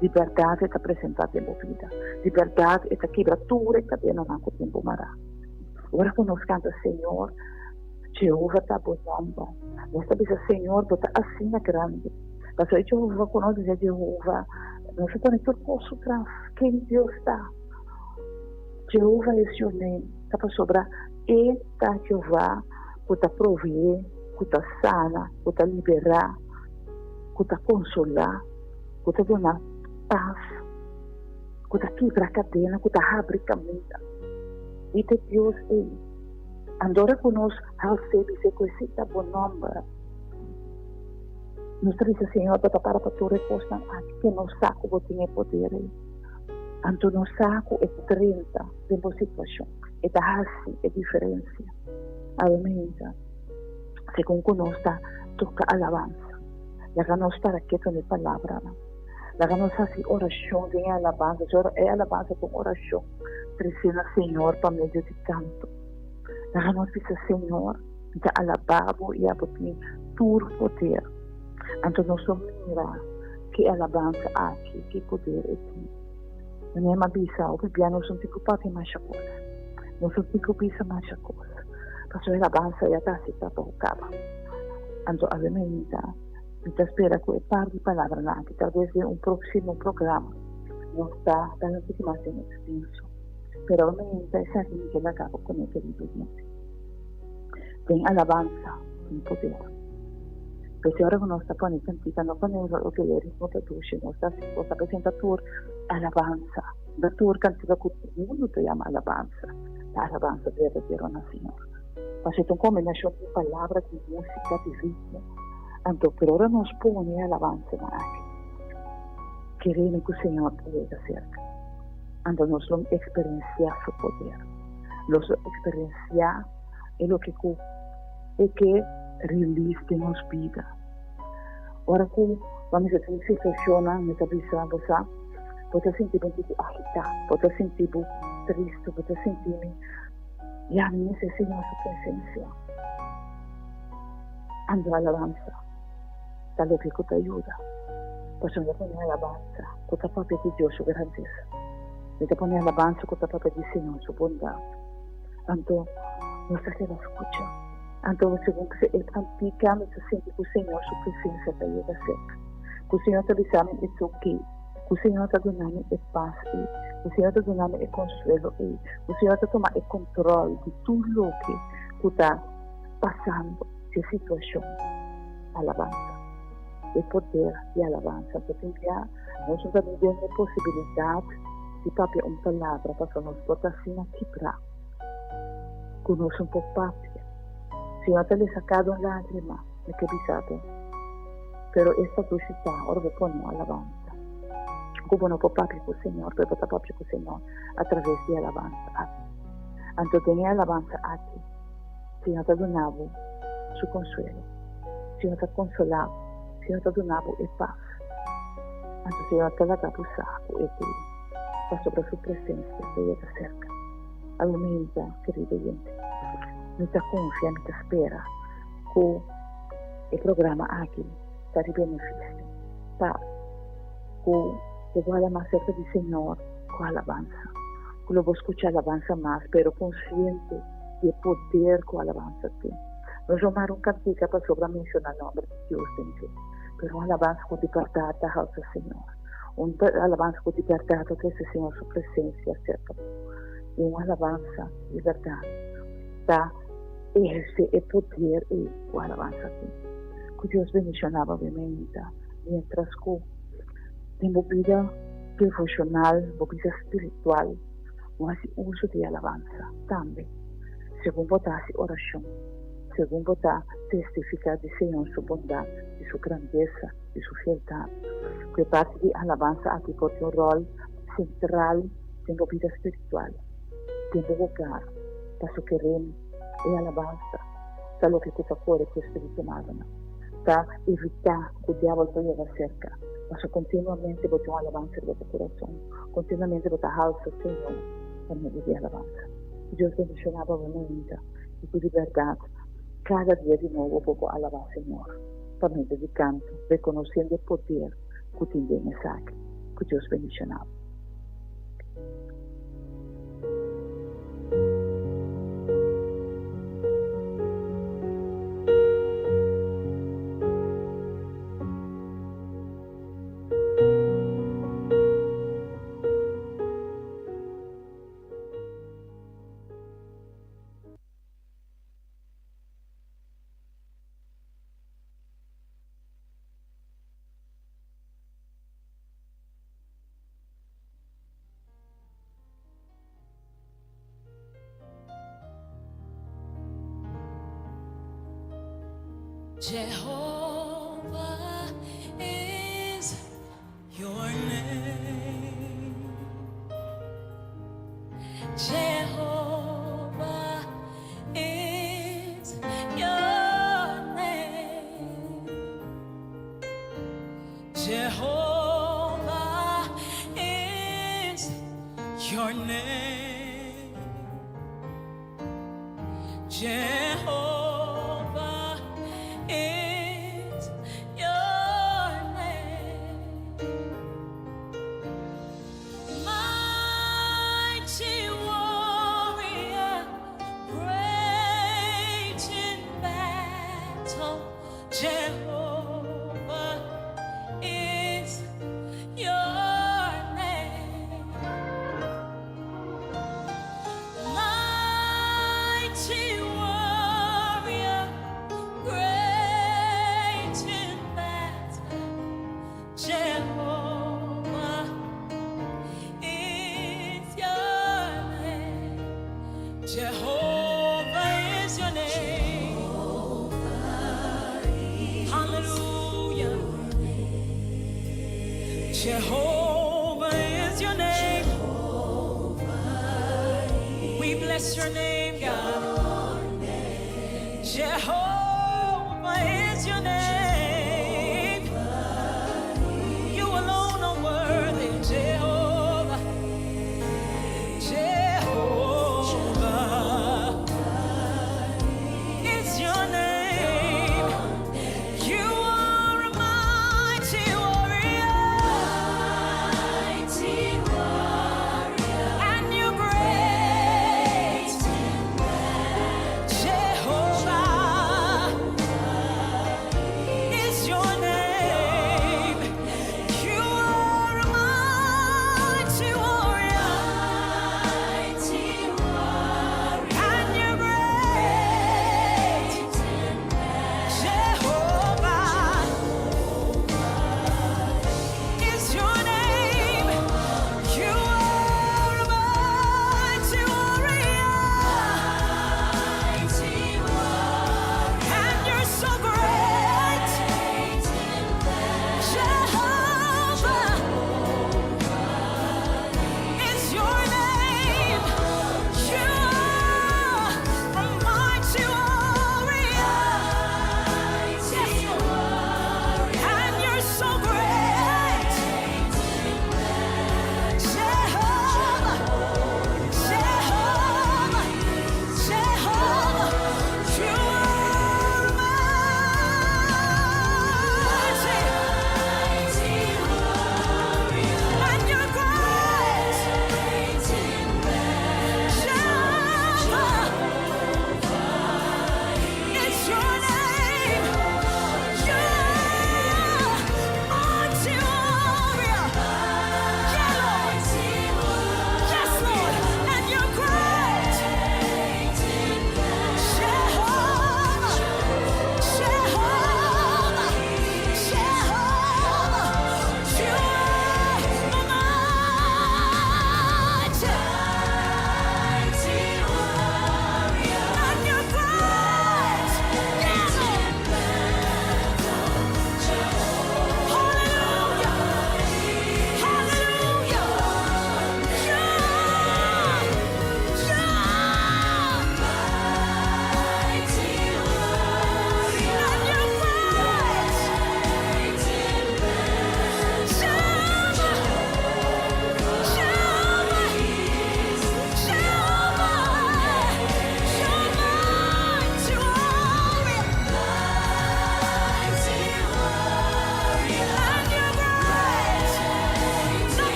Di bèrdat e ta presentá den bo bida. Di bèrdat e ta kibra tur e kadenanan ku tin bo mará. Ora ku nos kanta Señor, Jehova ta bo nòmber. Nos ta bisa, Señor, bo ta asina grandi. Pasobra e Jehova ku nos bisa Jehova, nos a pone tur kos su tras. Ken Dios ta? Jehova is your name. Ta pasobra e ta Jehová ku ta proveé, ku ta sana, ku ta liberá, ku ta konsolá, ku ta duna pas, ku ta kibra kadena, ku ta habri kaminda. I ta Dios ei. Andora ku nos hals'é bis'é ku esei ta bo nòmber. Nos ta bisa, Señor, bo ta para pa tur e kosnan aki ke nos sa ku bo tin e poder ei. Anto nos sa ku e drenta den bo situashon, e ta hasi e diferensia. Awe mainta, segun ku nos ta toka alabansa, laga nos para ketu na e palabranan. Laga nos hasi orashon den e alabansa. E alabansa ta un orashon. Trese na Señor pa medio di canto. Laga nos bisa, Señor, mi ta alabá bo i abo tin tur poder. Anto nos lo mira ki alabansa aki, ki poder e tin. Meneer m'a bisa, hopi bia nos no tin ku papia masha kos. Nos no tin ku bisa masha kos. Pasobra e alabansa ya ta hasi trabou kaba. Anto awe mainta mi ta spera ku e par di palabranan aki tal bes den un próksimo programa nos ta dal un tiki mas den ekstenso. Pero awe mainta esaki mi ke laga bo kuné, kerido oyente. Den alabansa tin poder. P'esei ora ku nos ta pone kantika no pone loke e ritmo ta dushi, nos ta nos ta presenta tur alabansa. No tur kantika ku mundu ta yama alabansa ta alabansa berdadero na Señor. Pasobra ta un kombinashon di palabra, di músika, di ritmo. Anto pero ora nos pone e alabansanan aki, keremi ku Señor ta yega serka. Anto nos lo eksperensiá su poder. Nos lo eksperensiá e loke ku e ke release den nos bida. Ora ku bo mester tin situashonnan, mi ta bisa bo sa, bo ta sinti bo un tiki agitá, bo ta sinti bo tristu, bo ta sinti mi, ya mi mester Señor su presensia. Anto alabansa ta loke ku ta yuda. Pasobra mi ta pone alabansa ku ta papia di Dios su grandesa. Mi ta pone alabansa ku ta papia di Señor su bondat. Anto nos ta keda skucha. Anto segun ku e kantika mi ta sinti ku Señor su presensia ta yega serka. Ku Señor ta bisa mi it's okay. Ku Señor ta duna mi e pas ei. Ku Señor ta duna mi e konsuelo ei. Ku Señor ta tuma e kontròl di tur loke ku ta pasando dje situashon. Alabansa. E poder di alabansa. Anto tin bia nos no ta ni den e posibilidat di papia un palabra pasobra nos por ta asina kibrá ku nos no por papia. Señor ta lesa kada un lágrima, mi ke bisa bo. Pero esta dushi ta ora bo pone un alabansa. Ku bo no por papia ku Señor, pero bo ta papia ku Señor atraves di e alabansa aki. Anto den e alabansa aki, Señor ta duna bo su konsuelo. Señor ta konsolá bo. Señor ta duna bo e pas. Anto Señor ta laga bo sa ku e te pasobra su presensia ta yega serka. Awe kerido oyente, mi ta konfia, mi ta spera ku e programa aki ta di benefisio pa ku bo por hala mas serka di Señor ku alabansa, ku lo bo skucha alabansa mas pero konsiente di e poder ku alabansa tin. No zomar un kantika pasobra menshona nòmber di Dios den dje, pero un alabansa ku di bèrdat ta halsa Señor, un alabansa ku di bèrdat ta trese Señor su presensia serka bo, i un alabansa di bèrdat ta ehersé e poder ei ku alabansa tin. Ku Dios bendishoná bo bienvenida miéntras ku den bo bida devoshonal, bo bida spiritual, bo hasi uso di alabansa tambe. Segun bo ta hasi orashon, segun bo ta testifiká di Señor su bondat, di su grandesa, di su fieldat. Ku e parti di alabansa aki por tin un ròl sentral den bo bida spiritual, den bo hogar. Paso kerem e alabansa ta loke ku ta kore ku e spiritu malunan. ta evitá ku diabel por yega serka, pasobra kontinuamente bo tin un alabansa riba bo kurason, kontinuamente bo ta halsa Señor pa medio di alabansa. Ku Dios bendishoná bo mainta i ku di bèrdat kada dia di nobo bo por alabá Señor pa medio di kanto, rekonosiendo e poder ku tin den esaki. Ku Dios bendishoná bo. Jehovah is your name. Jehovah is your name. Jehovah is your name. Jehovah is your name. Mighty warrior, great in battle, Jehovah is your name. Mighty warrior, great in battle, Jehovah is your name. Jehovah is your name. Hallelujah. Jehovah is your name. We bless your name, God. Jehovah is your name. You alone are worthy, Jehovah. Jehovah is your name. You are a mighty warrior. Mighty warrior, And you're great, Jehovah.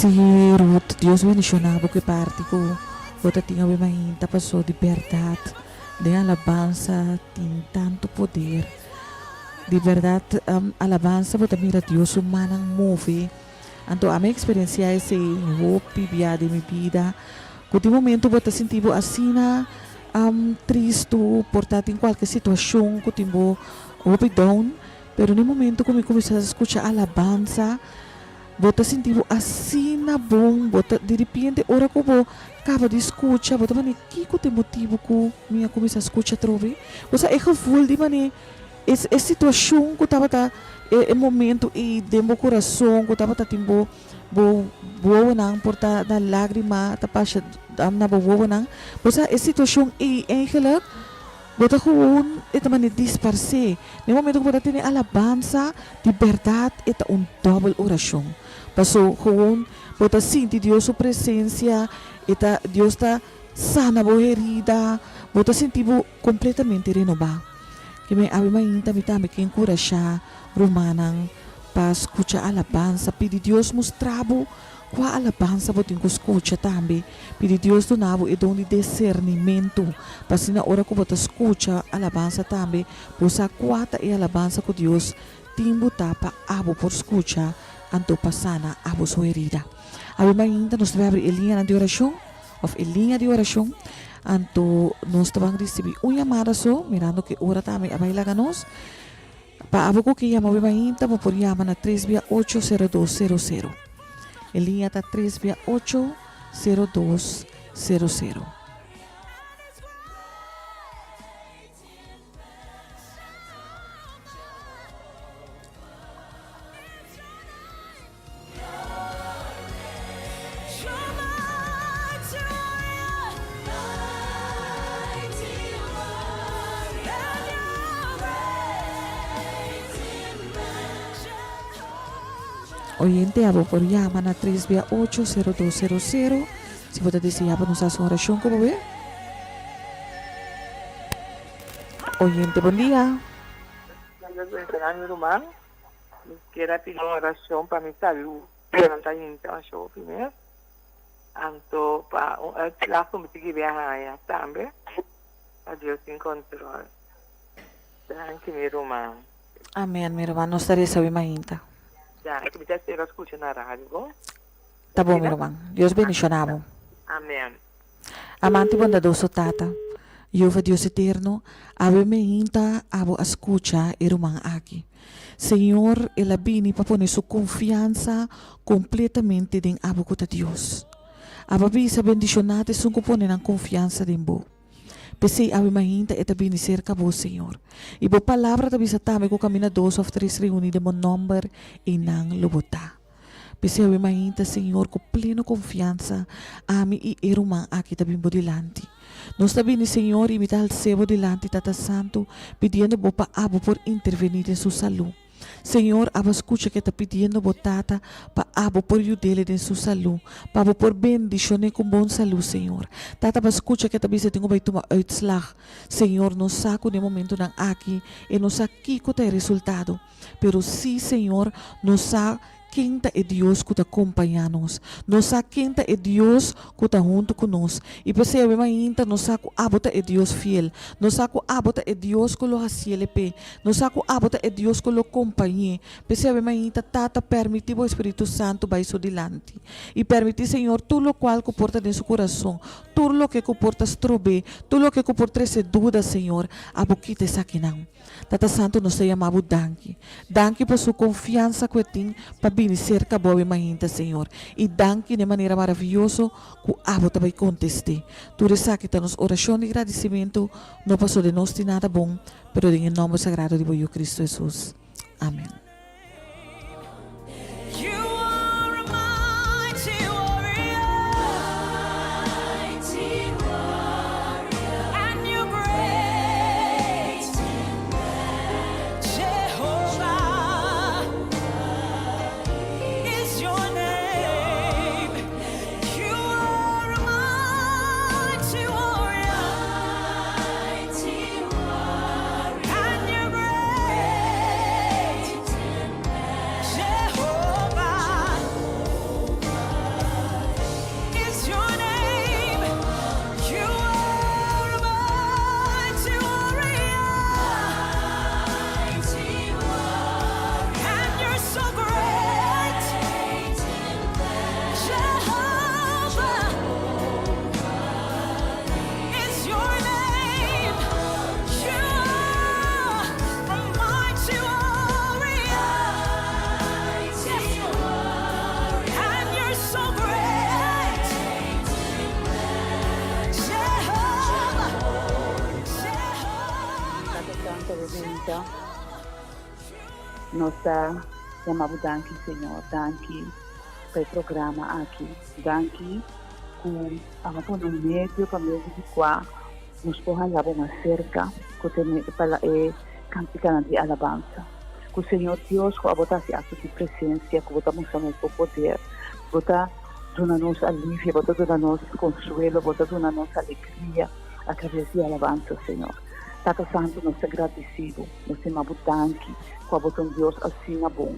Sí, Ruth, Dios bendiciona bo cu e parti cu bo ta tin awe mainta paso di berdad den alabansa tin tanto poder. Di berdad alabansa bo ta mira Dios su mannan move. Anto ami a experiencia esey hopi bia den mi bida cu tin momento bo ta sinti bo asina tristo por ta tin cualke situacion cu tin bo hopi down pero na e momento cu mi cuminsa scucha alabansa Bo ta sinti bo asina bon, bo ta di ripiente ora ku bo kaba di skucha bo ta mane kiko ta e motibu ku mi a kuminsá skucha atrobe? Bo sa e gevoel di mane e e situashon ku tabata e e momento ei den bo kurason ku tabata tin bo bo wowonan por ta na lágrima ta pasha na bo wowonan, bo sa e situashon ei eigenlijk Bo ta gewoon e ta manera disparsé. Na e momento ku bo ta tene alabansa, di bèrdat e ta un dòbel orashon. Paso gewoon bo ta sinti Dios su presensia, e ta Dios ta sana bo herida, bo ta sinti bo kompletamente renobá. Ke men awe mainta mi tambe ke enkurashá rumannan pa skucha alabansa, pidi Dios mustra bo Kua alabansa bo tin ku skucha tambe? Pidi Dios duna bo e don di desernimentu, pa asina ora ku bo ta skucha alabansa tambe, bo sa kua ta e alabansa ku Dios tin bo ta pa abo por skucha anto pa sana abo su herida. Awe mainta nos ta bai abri e liñanan di orashon, òf e liña di orashon, anto nos ta ban risibí un yamada so, mirando ku e ora tambe a bai laga nos. Pa abo ku ke yama bo mainta bo por yama na tres bia ocho sero dos sero sero. E liña ta tres bia ocho sero dos sero sero. Oyente abo por yama na tres bia ocho sero dos sero sero si bo ta desea pa nos hasi un orashon ku bo. Oyente bon dia. Mi kier a pidi un oracion pa mi salud, pero nan ta hinca un show primer. Anto pa un uitslag cu mi ta kibe a haya tambe, pa Dios tin control. Danki mi ruman. Amen mi ruman, nos ta reza wi mainta. Danki, mi ta spera scucha na radio bon. Ta bon mi ruman, Dios bendiciona bo. Amen. Amante bondadoso Tata, Jehova Dios eterno, awe meinta abo a scucha e ruman aki. Señor, el a bini pa pone su confiansa completamente den abo cu ta Dios. Abo a bisa, Bendiciona ta esun cu pone nan confiansa den bo. P'esey awe mainta e ta bini cerca bo, Señor. Y bo palabra ta bisa tambe cu camina dos of tres reuni den bo nomber, eynan lo bo ta. P'esei awe mainta, Señor, ku pleno konfiansa ami i e ruman aki ta bin bo dilanti. Nos ta bini, Señor, i mi ta hals'é bo dilanti, Tata Santu, pidiendo bo pa abo por intervení den su salú. Señor, abo a skucha ku e ta pidiendo bo, Tata, pa abo por yud'é den su salú, pa abo por bendishon'é ku bon salú, Señor. Tata, abo a skucha ku e ta bisa e tin ku bai tuma uitslag. Señor, nos sa ku den e momentunan aki e no sa kiko ta e resultado. Pero sí, Señor, nos sa ken ta e Dios ku ta kompañá nos. Nos sa ken ta e Dios ku ta huntu ku nos. I p'esei awe mainta nos sa ku abo ta e Dios fiel. Nos sa ku abo ta e Dios ku lo hasiel e p'e. Nos sa ku abo ta e Dios ku lo kompañ'é. P'esei awe mainta, Tata, pèrmití bo Espíritu Santu bai su dilanti. I pèrmití, Señor, tur lokual ku por ta den su kurason, tur loke ku por ta strob'é, tur loke ku por trese duda, Señor, abo kita esakinan. Tata Santu nos ta yama bo danki. Danki pa su konfiansa ku e tin pa bini serka bo awe mainta, Señor. I danki na e manera maravioso ku abo ta bai kontest'é. Tur esaki ta nos orashon di gradisimentu, no pasobra den nos tin nada bon, pero den e nòmber sagrado di bo Yu Kristu Hesus. Amen. Santo Redentor, nos ta yama bo danki Señor, danki pa e programa aki, danki ku abo a pone un medio pa medio di kua nos por hala bo mas serka ku tene e pala e kantikanan di alabansa. Ku Señor Dios ku abo ta hasi akto di presensia, ku bo ta mustra nos bo poder, bo ta duna nos alivio, bo ta duna nos konsuelo, bo ta duna nos alegria a traves di alabansa, Señor. Tata Santu, nos ta gradisí bo, nos ta yama bo danki ku abo ta un Dios asina bon.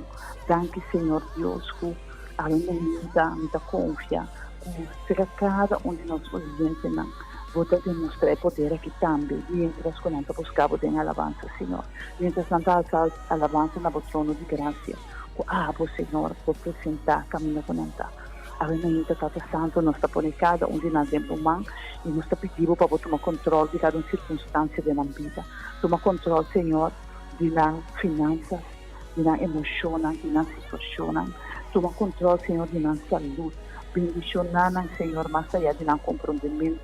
Danki, Señor Dios, ku awe mainta mi ta konfia ku serka kada un di nos oyentenan bo ta demostrá e poder aki tambe miéntras ku nan ta buska bo den alabansa, Señor. Miéntras nan ta alsa alabansa na bo trono di grasia, ku abo, Señor, por presentá kaminda ku nan ta. Awe mainta, Tata Santu, nos ta pone kada un di nan den bo man i nos ta pidi bo pa bo tuma kontròl di kada un sirkunstansia den nan bida. Tuma kontròl, Señor, di nan finansas, di nan emoshonnan, di nan situashonnan. Tuma kontròl, Señor, di nan salud. Bendishoná nan, Señor, mas ayá di nan komprondementu.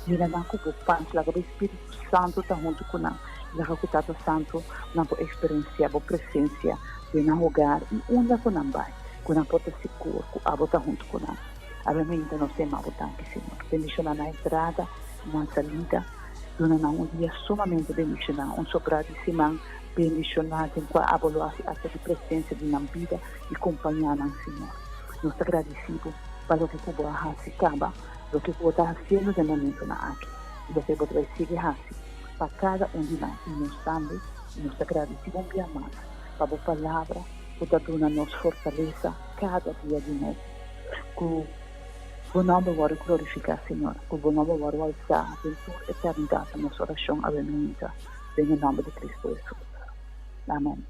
Yena nan ku bo pas. Laga bo Spiritu Santu ta huntu ku nan. Laga ku Tata Santu nan por eksperensiá bo presensia den nan hogar i unda ku nan bai. Ku nan por ta sigur ku abo ta huntu ku nan. Awe mainta nos ta yama bo danki, Señor. Bendishoná nan entrada i nan salida. Duna nan un dia sumamente bendishoná, un sobrá di siman bendishoná den kua abo lo hasi akto di presensia di nan bida i kompañá nan, Señor. Nos ta gradisí bo pa loke ku bo a hasi kaba, loke ku bo ta hasiendo den momentunan aki i loke bo ta bai sigui hasi pa kada un di nan i nos tambe. I nos ta gradisí bo un bia mas pa bo palabra ku ta duna nos fortalesa kada dia di nobo. Ku Bo nòmber wòrdu glorifiká, Señor. Ku Bo nòmber wòrdu alsá den tur eternidat ta nos orashon awe mainta, den e nòmber di Kristu Hesus. Amèn.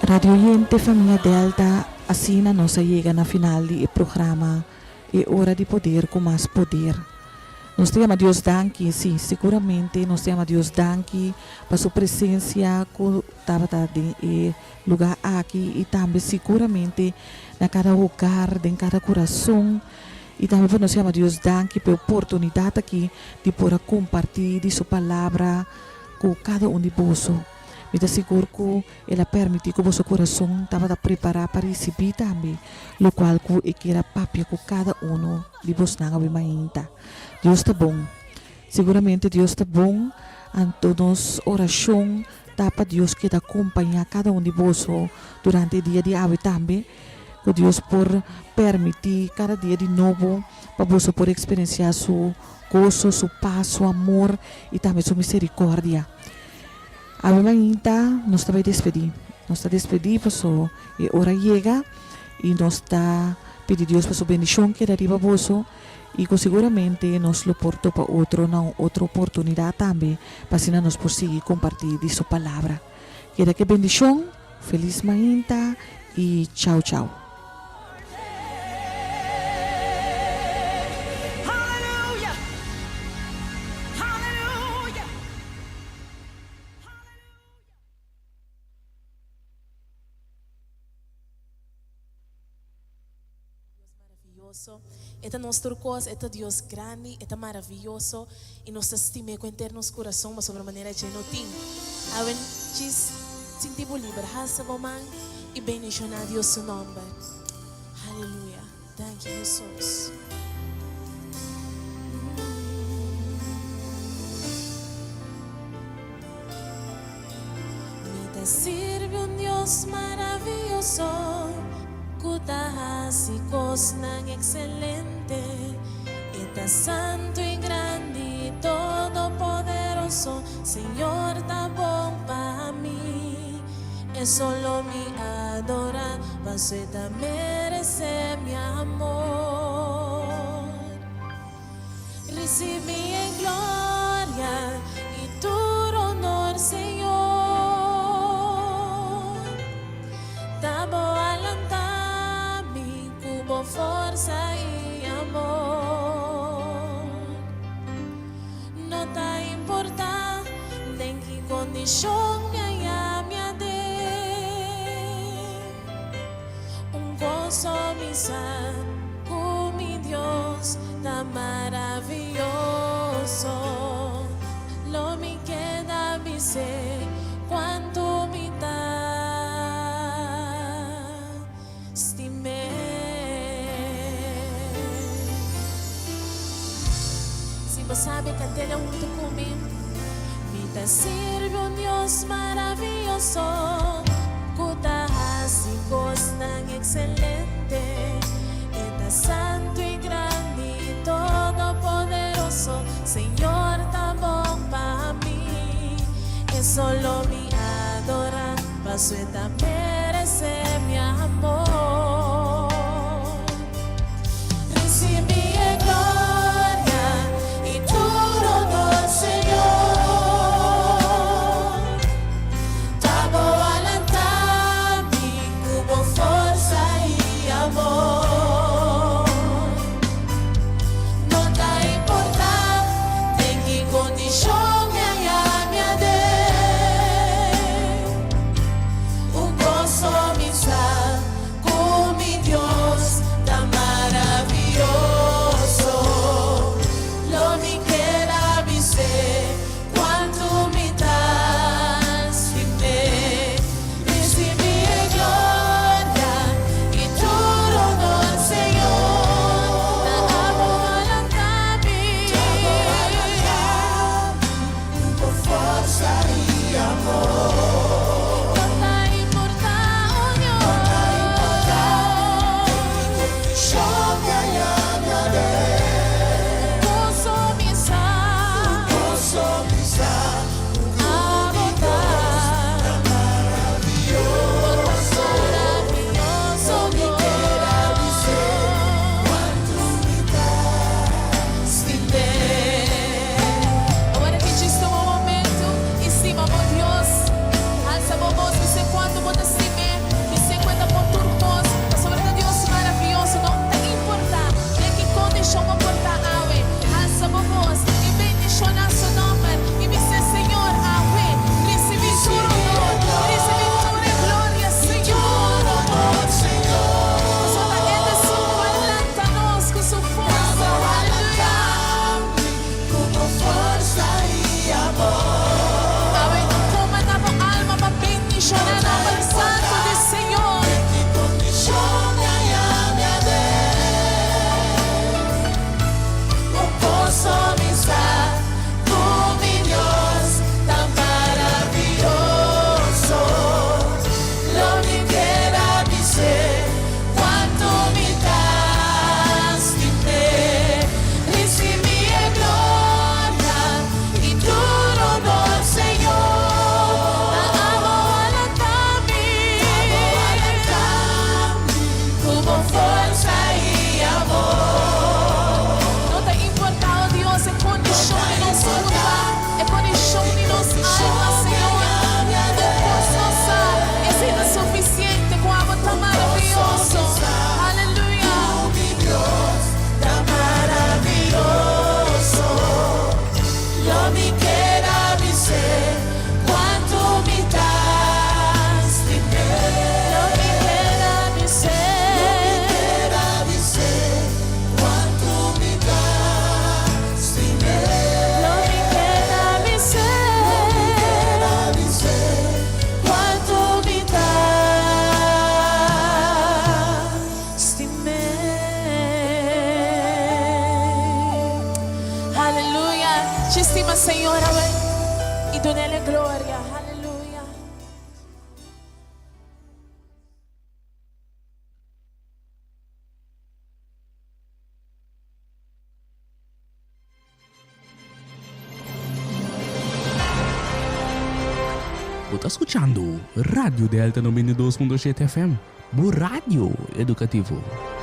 Radio oyente famia Delta asina nos a yega na final di e programa E ora di poder ku mas poder. Nos ta yama Dios danki, si, siguramente nos ta yama Dios danki pa su presencia ku tabata den e lugar aki i tambe siguramente na kada hogar, den kada kurason. I tambe pa nos yama Dios danki pa e oportunidat aki di por a kompartí di su palabra ku kada un di boso. Mi ta sigur ku el a permití ku boso kurason tabata prepará pa risibí tambe lokual ku e kier a papia ku kada unu di bosnan awe mainta. Dios ta bon. Siguramente Dios ta bon, anto nos orashon ta pa Dios keda kompañá kada un di boso durante e dia di awe tambe. Ku Dios por permití kada dia di nobo pa boso por eksperensiá Su goso, Su pas, Su amor i tambe Su miserikòrdia. Awe mainta nos ta bai despedí. Nos ta despedí paso e ora yega i nos ta pidi Dios pa Su bendishon keda riba boso i ku siguramente nos lo por topa otro na un otro oportunidat tambe pa asina nos por sigui kompartí di Su Palabra. Keda ke bendishon, felis mainta i chau chau. Maraviyoso. E ta nos tur kos, e ta Dios grandi, e ta maraviyoso i nos ta stim'é ku henter nos kurason pasobra manera dje no tin. Awe djis sinti bo liber, halsa bo man i bendishoná Dios su nòmber. Haleluya. Danki Hesus. Mi ta sirbi un Dios maraviyoso ku ta hasi kosnan ekselente. E ta santu i grandi i todopoderoso. Señor ta bon pa mi. E solo mi adora, paso e ta merece mi amor. Ricibi e gloria y tur honor, Señor. Ta bo a lanta mi cu bo forsa y amor. No ta importa den ki kondishon mi a yami aden. Un kos so mi sa, ku mi Dios ta maravioso. Lo mi keda bis'é kuantu mi ta Stim'é. Si bo sabi kant'e huntu ku mi. Mi ta sirbi un Dios maravioso ku ta hasi kosnan ekselente. E ta santu i grandi i todopoderoso. Señor ta bon pa mi. E solo mi adora. Paso e ta merece mi amor. Ricibi e gloria y tur honor, Señor. Ta bo a lanta mi cu bo forsa y amor. No ta importa den ki condicion mi a yami aden. Un goso mi sa. Ci stima Señor awe y dunele gloria. Aleluya. Bo ta skuchando Radio Delta 92.7 FM, bo radio edukativo.